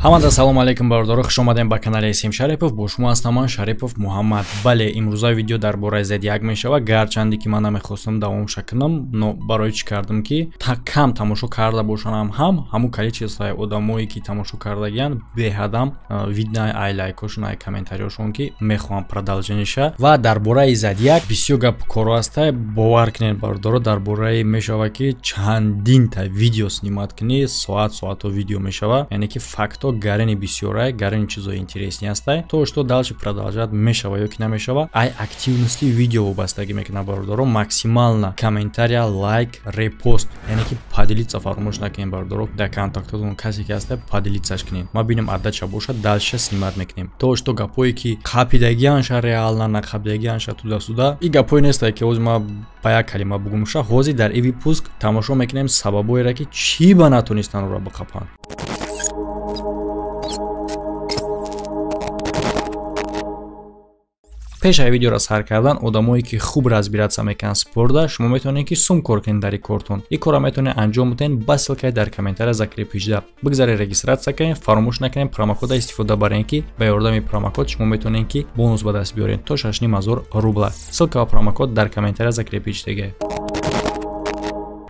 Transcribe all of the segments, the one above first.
Ҳамада салом алейкум бародаро, хуш омадем ба канали СМ Шарипов. Бо шумо ҳастам ман Шарипов Муҳаммад. Бале, имрӯза видео дар бораи Зодиак мешавад. Гарчанде ки ман намехостам давомша кунам, но барои чӣ кардам ки кам тамошо карда бошанам ҳам ҳамун количествои одамое ки тамошо кардагиянд беҳадам видно ай лайкошон, ай комментариёшон ки мехоҳам продолжениша. Ва дар бораи Зодиак бисёр гап коро ҳаста. Бовар кунед бародаро, дар бораи мешавад ки чандинта видео снимать кунӣ, соат соато видео мешавад, яъне ки факто гарени бисёрай, гарени чизои интересни ҳастай. То что дальше продолжать мешава ё ки намешава, ай активности видео вобастагӣ мекунад бародаро. Максимально комментария, лайк, репост, яъне ки поделиться фаромӯш накунед бародаро. Дар контактотон касе ки ҳастай поделиться-ш кунед. Ма бинем аддача бошад, дальше снимать мекунем. То что гапое ки қапидагианша реально нақапидагианша туда-сюда, и гапое нестай ки ҳозир ма ба як калима бугумша. Ҳозир дар и выпуск тамошо мекунем сабабоеро ки чӣ ба натонистан ӯро биқапанд. Пеш аз видеоро сар кардан, одамое ки хуб разбираться мекунанд спорда, шумо метавонед ки сум кор кунед дар кортон. Ин корро метавонед анҷом бидиҳед ба ссылкаи дар комментария закрепишда. Бигзаред регистрация кунед, фаромӯш накунед промокода истифода баред ки ба ёрдами промокод шумо метавонед ки бонус ба даст биёред то 6500 рубла. Ссылка ва промокод дар комментария закрепишдага.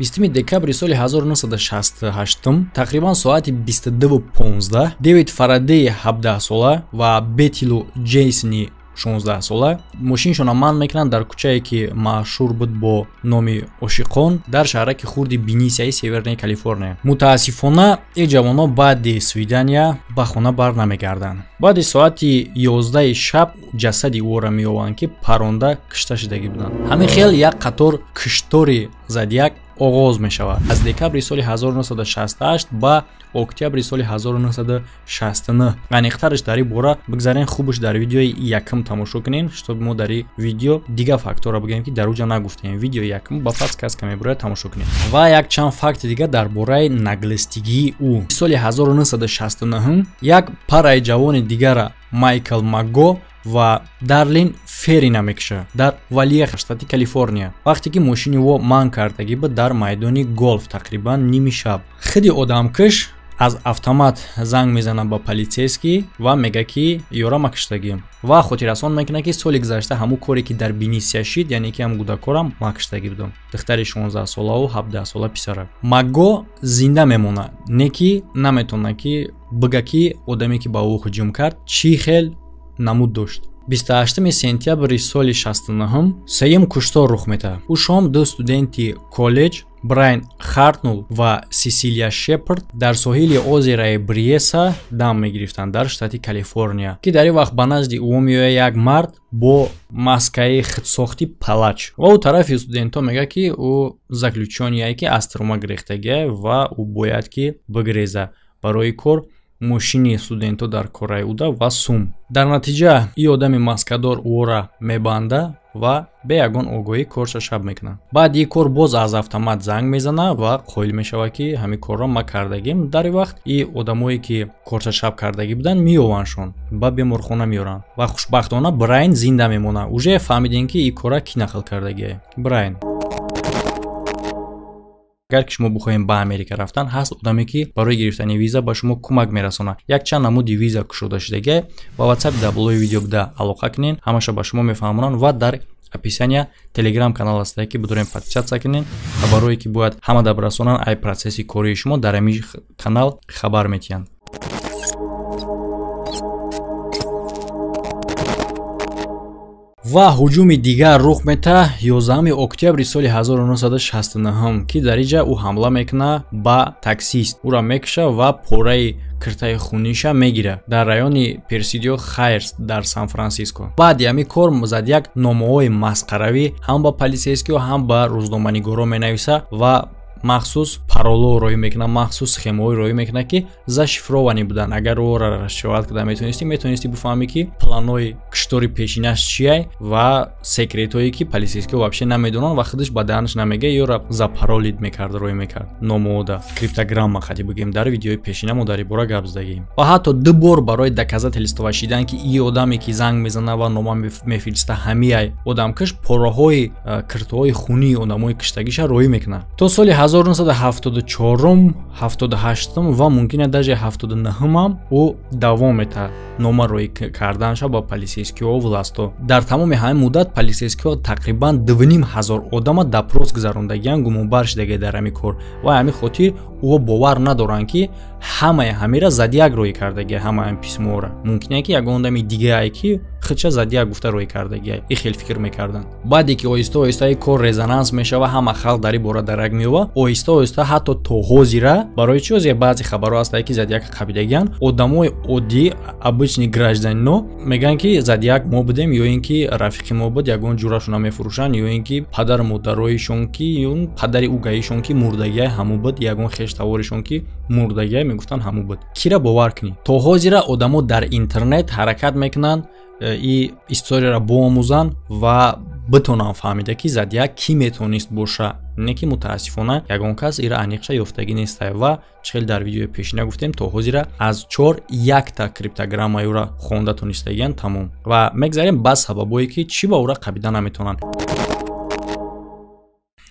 20 декабри соли 1968 тақрибан соати 22:15 Дэвид Фарадеи 17 сола ва Беттилу Ҷейсони 16 сола мошиншонро манъ мекунанд дар кӯчае ки машҳур буд бо номи Ошиқон дар шаҳраки хурди Бенисияи Севернаи Калифорния. Мутаассифона, ин ҷавонон баъди свидания ба хона бар намегарданд. Баъди соати 11 шаб ҷасади ӯро меёбанд ки паронда кушта шудагӣ буданд. Ҳамин хел як қатор куштори Зодиак оғоз мешавад аз декабри соли 1968 ба октябри соли 1969. Аниқтараш дар ин бора бигзарен, хубаш дар видеои якум тамошо кунем, чтобы мо дар ин видео дигар факторро бигӯем ки дар уҷа нагуфтем. Видеои якум ба подсказка мебурояд, тамошо кунем. Ва як чанд факти дигар дар бораи наглостигии ӯ. Соли 1969 як параи ҷавони дигара Майкл Макго ва Дарлин Ферина мекушад дар Валиеха, штати Калифорния, вақте ки мошини ӯ манъ кардагӣ буд дар майдони голф тақрибан ними шаб. Худи одамкуш аз автомат занг мезанад ба полицейский ва мега ки ёра ма куштагӣ, ва хотиррасон мекунад ки соли гузашта ҳамун коре ки дар Бенисия шид, яъне ки ҳам кӯдакорам ма куштагӣ будам, духтари 16 солаву 17 сола писара. Макго зинда мемонад, не ки наметавонад ки бига ки одаме ки ба ӯ ҳуҷум кард чӣ хел намуд дошт. 28 сентябри соли 69 сеюм куштор рух медиҳад. Ӯ шом ду студенти коллеҷ Брайн Хартнул ва Сисилия Шепард дар соҳили озераи Бриеса дам мегирифтанд дар штати Калифорния, ки дар ин вақт ба назди ӯ меояд як мард бо маскаи худсохти палач ва ӯ тарафи студентҳо мегӯяд ки ӯ заключённые ки аз тюрьма гирехтагия ва ӯ бояд ки бигреза. Барои кор мошини студентҳо дар кораи уда ва сум. Дар натиҷа ин одами маскадор ӯро мебанда ва бе ягон огоҳӣ корша шаб мекунад. Баъди ин кор боз аз автомат занг мезанад ва қоил мешавад ки ҳамин корро ма кардагим. Дар ин вақт ин одамое ки корша шаб кардагӣ буданд меёвандшон, ба беморхона меоранд ва хушбахтона Брайн зинда мемонад. Уже фаҳмидем ки ин корра кӣ нақл кардагие. Брайн. Агар ки шумо бихоҳем ба Америка рафтан, ҳаст одаме ки барои гирифтани виза ба шумо кӯмак мерасонад. Якчанд намуди виза кушода шудагия. Ба ватсап дар болои видео буда алоқа кунед, ҳамаша ба шумо мефаҳмонанд. Ва дар описания телеграм канал ҳастае ки бидорем подписаться кунед ва барое ки бояд ҳама да бирасонанд ай процесси кории шумо, дар ҳамин канал хабар метиҳанд. Ва ҳуҷуми дигар рух метаҳад 11 октябри соли 1969, ки дар инҷа ӯ ҳамла мекунад ба таксист, ӯро мекуша ва пораи киртаи хуниша мегирад дар райони Персидио Хайрс дар Сан-Франсиско. Баъди ҳамин кор Зодиак номаҳои масхаравӣ ҳам ба полицейскиҳо, ҳам ба рӯзноманигорон менависад ва махсус пароло роҳӣ мекунад, махсус схемаҳое роҳӣ мекунад ки зашифрованный буданд. Агар ӯро расшифровать карда метавонистӣ, метавонистӣ бифаҳмӣ ки планҳои куштори пешинаш чия ва секретҳое ки полицейскиҳо вообще намедонанд ва худаш ба даҳанаш намегӯяд, ёро запаролить мекард, роҳӣ мекард номоода криптограмма хати бигӯем. Дар видеои пешина мо дар ин бора гап задагием. Ва ҳатто ду бор барои доказательство шидан ки и одаме ки занг мезанад ва нома мефириста ҳамияй одамкуш, пораҳои киртаҳои хунии одамои куштагиша роҳӣ мекунад. То соли 1970. 74-ум, 78-ум ва мумкин аст даже 79-ум ӯ давом метаҳад нома роӣ карданша ба полицейскиҳо властҳо. Дар тамоми ҳамин муддат полицейскиҳо тақрибан 2500 одама допрос гузарондагиянд, гумонбар шудагия дар ҳамин кор ва ҳамин хотир ӯ бовар надоранд, ки ҳамаи ҳамира Зодиак роӣ кардагия, ҳамаи ҳамин письморо. Мумкин ки ягон одами дигае, ки худша Зодиак гуфта, роӣ кардагия, и хел фикр мекарданд. Баъде ки оҳиста оҳиста и кор резонанс мешава, ҳама халқ дар ин бора дарак меёва, оҳиста оҳиста ҳатто то ҳозира. Барои чӣ ҳозир баъзе хабарҳо ҳастае, ки Зодиака қабидагиянд, одамои оддӣ, обычный гражданино мегӯянд, ки Зодиак мо будем ё ин ки рафиқи мо буд, ягон ҷурашона мефурӯшанд, ё ин ки падару модароишон, ки падари угаишон, ки мурдагия, ҳамун буд, ягон хештаворишон, ки мурдагия, мегуфтанд, ҳамун буд. Кира бовар кунӣ? То ҳозира одамо дар интернет ҳаракат мекунанд, и историяро боомӯзанд ва битонанд фаҳмида, ки Зодиак кӣ метавонист боша. Не ки мутаассифона ягон кас ира аниқша ёфтагӣ нестае. Ва чихел дар видеои пешина гуфтем, то ҳозира аз чор якта криптограммаи ӯра хонда тонистагиянд, тамом. Ва мегзарем ба сабабое, ки чӣ ба ӯра қабида наметавонанд.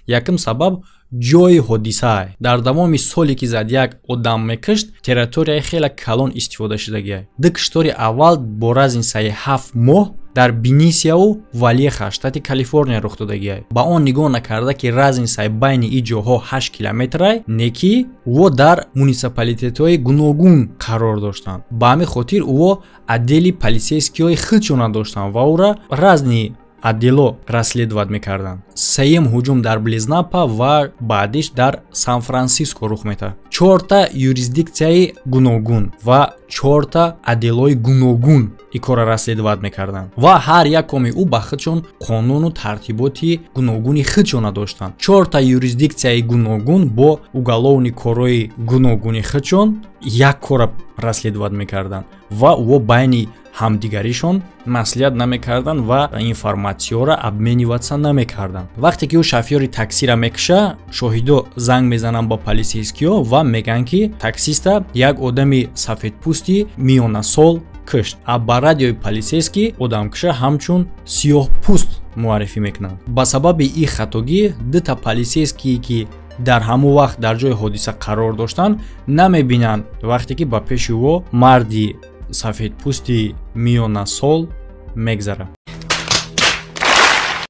Якум сабаб ҷои ҳодисаа. Дар давоми соле, ки Зодиак одам мекушт, территорияи хеле калон истифода шудагия. Ду киштори аввал бо разницаи 7 моҳ дар Бенисияву Валеха, штати Калифорния, рух додагия. Ба он нигоҳ накарда, ки разницаи байни ин ҷоҳо 8 километрай, не ки ӯо дар муниципалитетҳои гуногун қарор доштанд. Ба ҳамин хотир ӯо отдели полицейскиҳои худшона доштанд ва ӯра разные отдело расследовать мекарданд. Сеюм ҳуҷум дар Близнапа ва баъдиш дар Сан-Франсиско рух метаҳад. Чорта юрисдиксияи гуногун ва чорта отделои гуногун ин корро расследовать мекарданд ва ҳар якоми ӯ ба худшон қонуну тартиботи гуногуни худшона доштанд. Чорта юрисдиксияи гуногун бо уголовный корҳои гуногуни худшон як корро расследовать мекарданд ва ӯ байни ҳамдигаришон маслиҳат намекарданд ва информатсияро обмениваться намекарданд. Вақте ки ӯ шофёри таксиро мекуша, шоҳидо занг мезананд ба полицейскиҳо ва мегӯянд, ки таксиста як одами сафедпӯсти миёнасол кушт, а ба радиои полицейский одамкуша ҳамчун сиёҳпӯст муаррифӣ мекунанд. Ба сабаби ин хатогӣ дута полицейские, ки дар ҳамон вақт дар ҷои ҳодиса қарор доштанд, намебинанд, вақте ки ба пеши ӯ марди сафедпӯсти миёнасол мегзарад.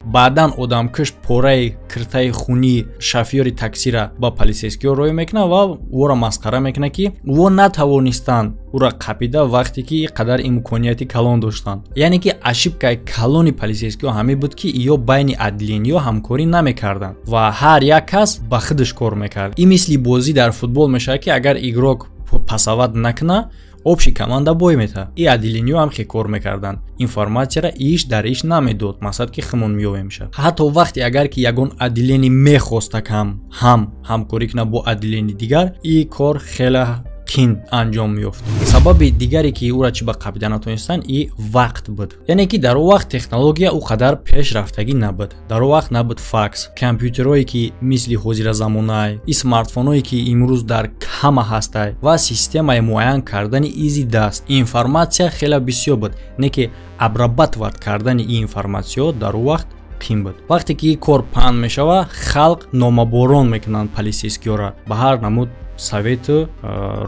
Баъдан одамкуш пораи киртаи хунии шофёри таксира ба полицейскиҳо роӣ мекунад ва ӯро масхара мекунад, ки ӯ натавонистанд ӯро қапида, вақте ки қадар имконияти калон доштанд. Яъне ки ошибкаи калони полицейскиҳо ҳамин буд, ки ё байни отделениҳо ҳамкорӣ намекарданд ва ҳар як кас ба худаш кор мекард. Ин мисли бозӣ дар футбол мешавад, ки агар игрок пасовать накуна, общий команда бой метаҳад. И отделениҳо ҳам хе кор мекарданд, информатсияра иш дар иш намедод, мақсад ки химон меёвем шад. Ҳатто вақте агар ки ягон отделение мехостак ҳам ҳамкорӣ кунад бо отделени дигар, и кор хеле қин анҷом меёфт. Сабаби дигаре, ки ӯра чӣ ба қабида натонистанд, и вақт буд. Яъне ки дар он вақт технология ӯ қадар пешрафтагӣ набуд. Дар он вақт набуд факс, компютерҳое, ки мисли ҳозира замонай, и смартфонҳое, ки имрӯз дар ҳама ҳастай, ва системаи муайян кардани изи даст. Информатсия хеле бисёр буд, не ки обрабатывать кардани ин информатсияҳо дар он вақт қин буд. Вақте ки кор паҳн мешава, халқ номаборон мекунанд полицейскиёра ба ҳар намуд совету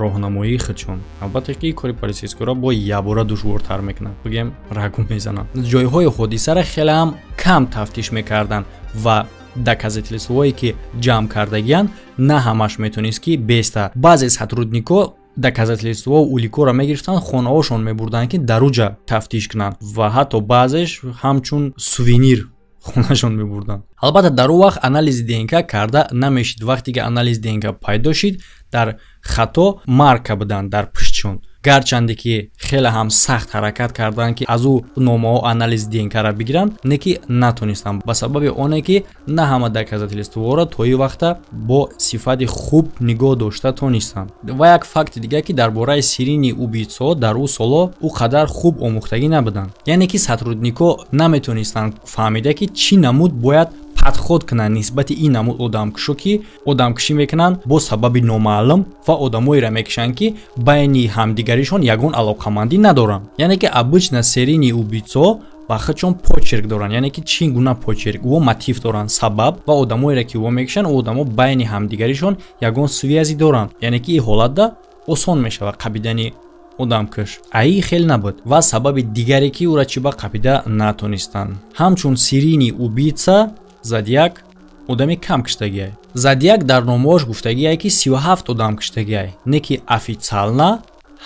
роҳнамоии худшон. Албатта ки кори полицейскиёро бо якбора душвортар мекунад, бигем, рагу мезананд. Ҷойҳои ҳодисаро хеле ҳам кам тафтиш мекарданд ва доказательствое, ки ҷамъ кардагиянд, на ҳамаш метонист ки беста. Баъзе сотрудникҳо доказательство, уликоро мегирифтанд, хонаҳошон мебурданд, ки дар уҷа тафтиш кунанд, ва ҳатто баъзеш ҳамчун сувенир хонашон мебурданд. Албатта, дар он вақт анализи ДНК карда намешид. Вақте ки анализи ДНК пайдо шид, дар хато марка буданд дар пуштшон. Гарчанде ки хеле ҳам сахт ҳаракат карданд, ки аз ӯ номаҳо анализи ДНКро бигиранд, не ки натонистанд, ба сабаби оне ки на ҳама доказательстворо то ин вақта бо сифати хуб нигоҳ дошта тонистанд. Ва як факти дига, ки дар бораи серийный убийцаҳо дар ӯ солҳо ӯ қадар хуб омӯхтагӣ набуданд. Яъне ки сотрудникҳо наметонистанд фаҳмида, ки чӣ намуд бояд Подход кунанд нисбати ин намуд одамкушо, ки одамкушӣ мекунанд бо сабаби номаълум ва одамоеро мекушанд, ки байни ҳамдигаришон ягон алоқамандӣ надоранд. Яъне ки обычно серийный убийцо ба худшон почерк доранд. Яъне ки чӣ гуна почерк? Ӯ мотив доранд, сабаб, ва одамоеро ки ӯ мекушанд, ӯ одамо байни ҳамдигаришон ягон связи доранд. Яъне ки ин ҳолатда осон мешавад қапидани одамкуш. Аи хел набуд. Ва сабаби дигаре, ки ӯра чӣ ба қапида натонистанд, ҳамчун серийный убийца Зодиак одами кам киштагиай. Зодиак дар номаош гуфтагиай, ки 37 одам киштагиай, не ки официально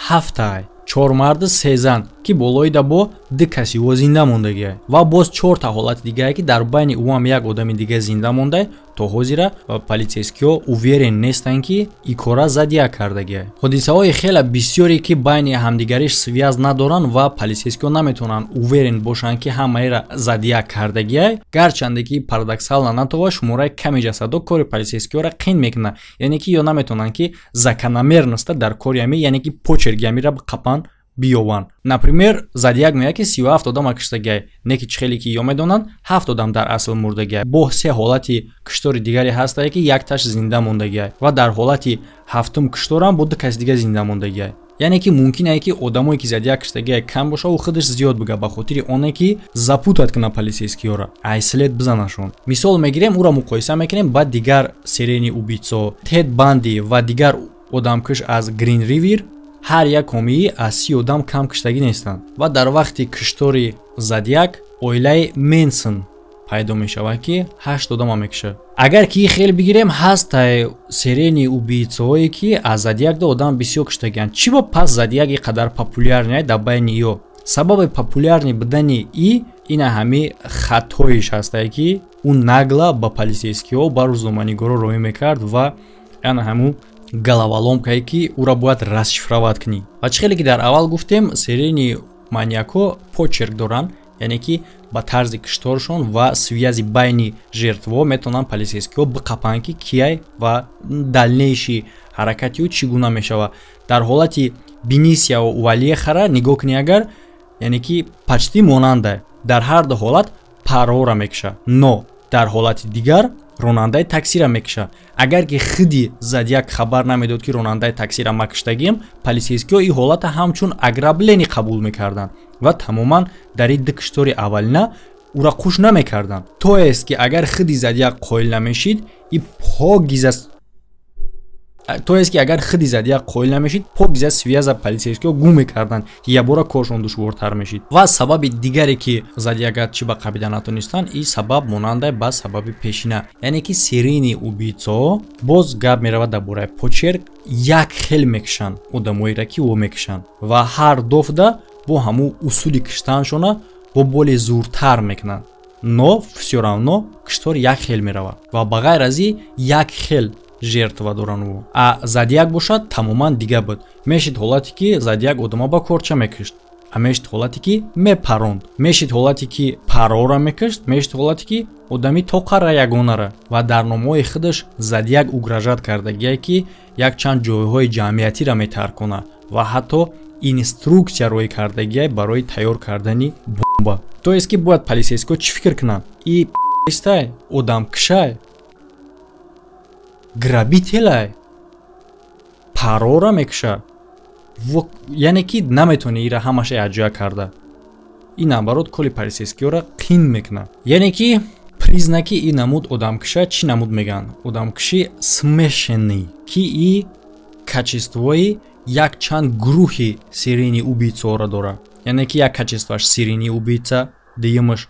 ҳафтаай: чор марду се зан, ки болоида бо ду каси ӯ зинда мондагиай. Ва боз чорта ҳолати дигае, ки дар байни ӯ ҳам як одами дига зинда мондай. То ҳозира полицейскиҳо уверен нестанд, ки и кора Зодиак кардагиай. Ҳодисаҳои хеле бисёре, ки байни ҳамдигариш связь надоранд ва полицейскиҳо наметавонанд уверен бошанд, ки ҳамаира Зодиак кардагиай. Гарчанде ки парадоксально натова, шумораи ками ҷасадо кори полицейскиҳоро қин мекунад. Яъне ки ё наметавонанд, ки закономерността дар кори ами, яъне ки почерки амира қапан биёванд. Например, Зодиак мегӯяд, ки 37 одама киштагиай, не ки чӣ хеле ки ё медонанд, ҳафт одам дар асл мурдагиай. Бо се ҳолати киштори дигаре ҳастае, ки якташ зинда мондагиай, ва дар ҳолати ҳафтум кишторам бо ду каси дига зинда мондагиай. Яъне ки мумкин ае, ки одамое, ки Зодиак киштагиай, кам боша, ӯ худаш зиёд бига, ба хотири оне ки запутать кунад полицейскиёра, ай след бизанашон. Мисол мегирем, ӯро муқоиса мекунем ба дигар серийный убийцо: Тед Банди ва дигар одамкуш аз Грин Ривер. Ҳар як ҳомиӣ аз 30 одам кам киштагӣ нестанд. Ва дар вақти киштори Зодиак оилаи Менсон пайдо мешавад, ки ҳашт одама мекушад. Агар ки хел бигирем, ҳастай серийный убийцаҳое, ки аз Зодиакда одам бисёр киштагианд. Чӣ бо пас Зодиак и қадар популярный дар байни ё? Сабаби популярный будани и ина ҳами хатоиш ҳастае, ки ӯ нагло ба полицейскиҳо, ба рӯзноманигоро роҳӣ мекард ва яна ҳамун головоломкае, ки ӯро бояд расшифровать кунӣ. Ва чӣ хеле ки дар аввал гуфтем, серийный маньякҳо почерк доранд, яъне ки ба тарзи кишторшон ва связи байни жертваҳо метавонанд полицейскиҳо биқапанд, ки кияй ва дальнейший ҳаракати ӯ чӣ гуна мешавад. Дар ҳолати Бенисио Валехара нигоҳ кунӣ агар, яъне ки почти монанда: дар ҳар ду ҳолат парора мекушад, но дар ҳолати дигар ронандаи таксира мекушад. Агар ки худи Зодиак хабар намедод, ки ронандаи таксира ма куштагием, полицейскиҳо ин ҳолата ҳамчун ограбление қабул мекарданд ва тамоман дар ин ду киштори аввалина ӯра қуш намекарданд. То есть ки агар худи Зодиак қоил намешид и погиза, то есть ки агар худи Зодиак қоил намешид, покиза связа полицейскиҳо гум мекарданд, ябора коршон душвортар мешид. Ва сабаби дигаре, ки Зодиака чӣ ба қабида натонистанд, и сабаб монанда ба сабаби пешина. Яъне ки серийный убийцо, боз гап меравад дар бораи почерк, як хел мекушанд одамоеро, ки ӯ мекушанд, ва ҳар дофда бо ҳамун усули киштаншона бо боле зуртар мекунанд, но всё равно киштор як хел меравад ва ба ғайр аз и як хел жертва доранд ӯ. А Зодиак бошад, тамоман дига буд. Мешид ҳолате, ки Зодиак одама ба корча мекушт, а мешид ҳолате, ки мепаронд, мешид ҳолате, ки парора мекушт, мешид ҳолате, ки одами тоқара ягонара. Ва дар номҳои худаш Зодиак угрожать кардагие, ки якчанд ҷойҳои ҷамъиятиро метарконад ва ҳатто инструксия рӯй кардагие барои тайёр кардани бомба. То есть ки бояд полицейскиҳо чӣ фикр кунанд? И истай одамкушай, грабителай, парора мекуша, яъне ки наметавонӣ ира ҳамаша якҷоя карда. Ин наоборот коли полицейскиҳоро қин мекунад. Яъне ки признаки и намуд одамкуша чӣ намуд мегӯянд? Одамкуши смешанный, ки и качествои якчанд гурӯҳи серийный убийцаҳоро дорад. Яъне ки як качествоаш серийный убийца, дуюмаш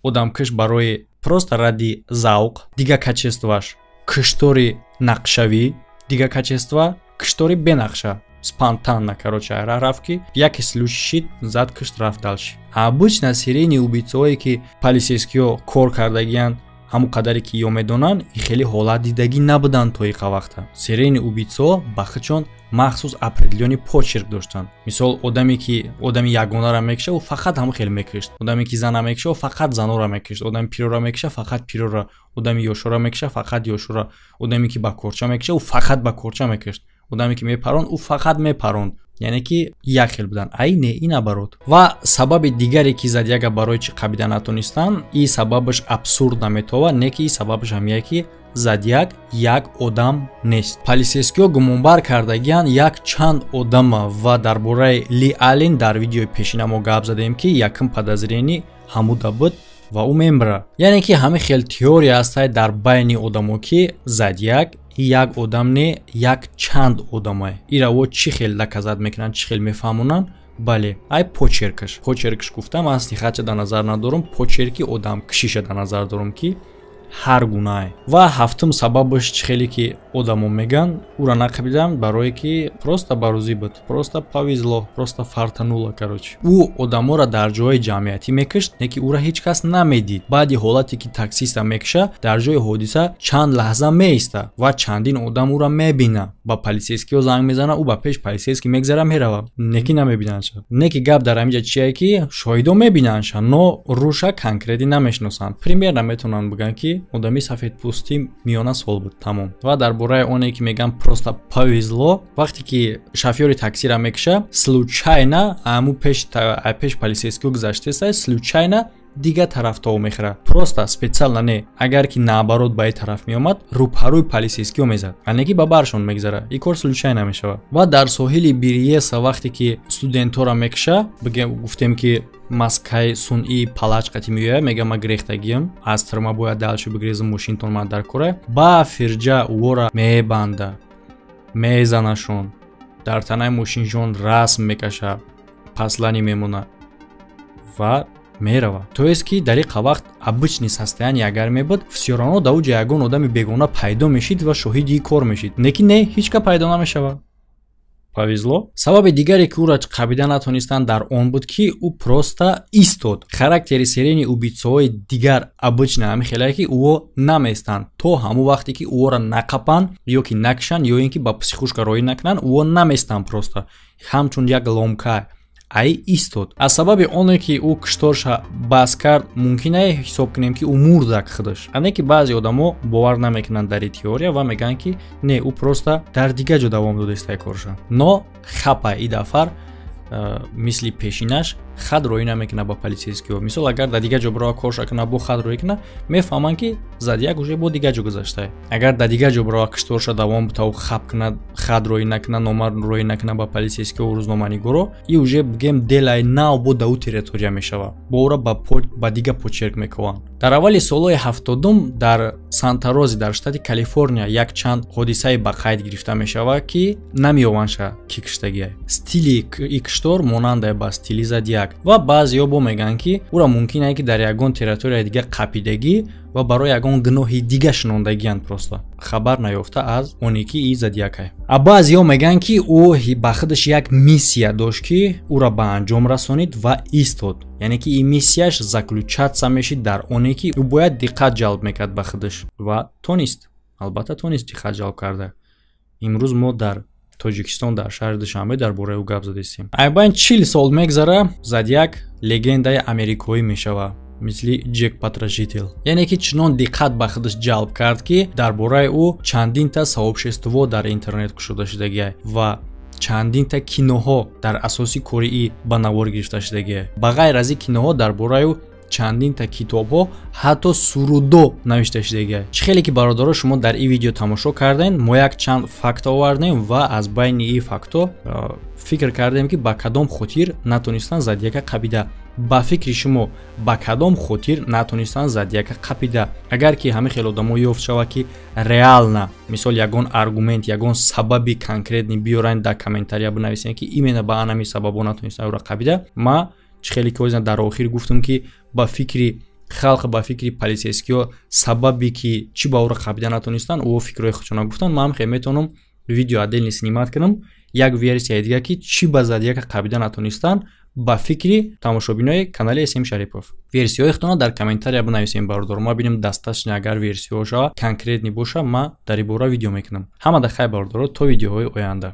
одамкуш барои просто ради завқ, дигар качествоаш киштори нақшавӣ, дигар качества киштори бенақша, спонтанно, короче, рафт, ки яке случай шид, зад, кишт, рафт дальше. Обычно серийный убийцаҳое, ки полицейскиҳо кор кардагиянд, ҳамон қадаре ки ё медонанд, и хеле ҳолат дидагӣ набуданд то иқа вақта. Серийный убийцаҳо ба худшон махсус определённый почерк доштанд. Мисол, одаме ки одами ягонара мекуша, ӯ фақат ҳамон хел мекушт. Одаме ки зана мекуша, ӯ фақат занора мекушт. Одами пирора мекуша, фақат пирора. Одами ёшора мекуша, фақат ёшора. Одаме ки ба корча мекуша, ӯ фақат ба корча мекушт. Одаме ки мепаронд, ӯ фақат мепаронд. Яъне ки як хел будан, ай не, и наоборот. Ва сабаби дигаре, ки Зодиака барои чӣ қабида натонистанд, и сабабаш абсурд наметова, не ки и сабабаш ҳамия, ки Зодиак як одам нест. Полицейскиҳо гумонбар кардагиянд як чанд одама. Ва дар бораи Ли Аллен дар видеои пешина мо гап задем, ки якум подозрение ҳамуда буд ва ӯ мембра. Яъне ки ҳамин хел теория ҳастай дар байни одамо, ки Зодиак як одам не, як чанд одамае. Ира во чӣ хел доказать мекунанд, чӣ хел мефаҳмонанд? Бале, ай почеркаш. Почеркаш гуфтам, аслихатча дар назар надорам, почерки одамкушиша дар назар дорам, ки ҳар гунае. Ва ҳафтум сабабаш, чӣ хеле ки одамо меган, ӯра нақабидам, барое ки просто барӯзӣ буд, просто повезло, просто фартануло. Короче, ӯ одаморо дар ҷои ҷамъиятӣ мекушт, не ки ӯра ҳеҷ кас намедид. Баъди ҳолате ки таксиста мекуша, дар ҷои ҳодиса чанд лаҳза меиста ва чандин одам ӯра мебина, ба полицейскиҳо занг мезана, ӯ ба пеш полицейский мегзара, мерава, не ки намебинандша. Не ки гап дар ҳаминҷа чие, ки шоҳидо мебинандша, но руша конкретно намешиносанд, примерно метавонанд бигӯянд, ки одами сафедпӯстӣ, миёна сол буд, тамом. Ва дар бораи оне ки мегӯям просто повезло, вақте ки шофёри таксира мекуша, случайно аму пеш полицейскиҳо гузаштеста, случайно дигар тараф тов мехӯрад, просто специально не. Агар ки наоборот ба ин тараф меомад, рӯпарӯи полицейскиҳо мезад, ане ки ба баршон мегзара. Ин кор случайно мешавад. Ва дар соҳили Бириеса, вақте ки студентҳоро мекуша, гуфтем, ки маскаи сунъии палач қати меояд, мега: «Ма гирехтагиам, аз тюрьма бояд дальше бигрезам, мошинтон ман дар кора». Ба фирҷа ӯора мебанда, мезанашон, дар танаи мошиншон расм мекаша, паслани мемона ва мерава. То есть ки дар иқа вақт обычный состояние агар мебуд, всё равно дар уҷа ягон одами бегона пайдо мешид ва шоҳиди ин кор мешид. Не ки не, ҳеҷ ка пайдо намешавад, повезло. Сабаби дигаре, ки ӯро қабида натонистанд, дар он буд, ки ӯ просто истод. Характери серийный убийцаҳои дигар обычно ҳамин хелае, ки ӯо наместанд то ҳамон вақте ки ӯоро нақапанд ё ки накушанд, ё ин ки ба психушка роӣ накунанд, ӯо наместанд, просто ҳамчун як ломка ай истод. Аз сабаби оне ки ӯ кушторша бас кард, мумкин ае ҳисоб кунем, ки ӯ мурдак худаш. Ане ки баъзе одамо бовар намекунанд дар ин теория ва мегӯянд, ки не, ӯ просто дар дигар ҷо давом додааст корша, но хапа и дафар мисли пешинаш хат роӣ намекунад ба полицейскиҳо. Мисол, агар дар дигар ҷо бирова, корша кунад, бо хат роӣ кунад, мефаҳманд, ки Зодиак уже бо дигар ҷо гузаштае. Агар дар дигар ҷо бирова, кишторша давом битаву хап кунад, хат роӣ накунад, номар роӣ накунад ба полицейскиҳо, рӯзноманигоро, и уже бигем делаи нав бо дар ӯ территория мешавад, бо ӯра ба дигар почерк мекованд. Дар аввали солҳои 70-ум дар Санта-Рози, дар штати Калифорния, якчанд ҳодисае ба қайд гирифта мешавад, ки намеёвандша, ки киштагия. Стили и киштор монандае ба стили Зодиак. Ва баъзеҳо бо мегӯянд, ки ӯро мумкин ае, ки дар ягон территорияи дигар қапидагӣ ва барои ягон гуноҳи дига шинондагианд, просто хабар наёфта аз оне ки и Зодиакае. А баъзеҳо мегӯянд, ки ӯ ба худаш як миссия дошт, ки ӯро ба анҷом расонид ва истод. Яъне ки ин миссияш заключаться мешид дар оне, ки ӯ бояд диққат ҷалб мекард ба худаш ва тонист, албатта тонист диққат ҷалб карда. Имрӯз мо дар Тоҷикистон, дар шаҳри Душанбе дар бораи ӯ гап задистем. Айбайн 40 сол мегзара, Зодиак легендаи америкоӣ мешавад, мисли Ҷек Потрошитель. Яъне ки чунон диққат ба худаш ҷалб кард, ки дар бораи ӯ чандинта сообщество дар интернет кушода шудагиа ва чандинта киноҳо дар асоси кори и ба навор гирифта шудагиа. Ба ғайр аз ин киноҳо, дар бораи ӯ чандинта китобҳо, ҳатто сурудо навишта шудагиа. Чӣ хеле ки, бародаро, шумо дар ин видео тамошо кардем, мо як чанд факт овардем ва аз байни ин фактҳо фикр кардем, ки ба кадом хотир натонистанд Зодиака қабида. Ба фикри шумо, ба кадом хотир натонистанд Зодиака қапида? Агар ки ҳамин хел одамо ёфт шавад, ки реально, мисол, ягон аргумент, ягон сабаби конкретный биёранд, дар комментария бинависем, ки именно ба анами сабабо натонистанд ӯро қабида. Ма чӣ хеле ки озина дар охир гуфтам, ки ба фикри халқ, ба фикри полицейскиҳо, сабабе ки чӣ ба ӯро қабида натонистанд, ӯ фикрҳои худшона гуфтанд. Ман ҳам хел метавонам видео отдельно снимать кунам, як версияи дига, ки чӣ ба Зодиака қабида натонистанд ба фикри тамошобинои канали СМ Шарипов. Версияҳои худтона дар комментария бинависем, бародаро, ма бинем. Достаточно агар версияҳо шава, конкретный боша, ма дар ин бора видео мекунам. Ҳамада хайр, бародаро, то видеоҳои оянда.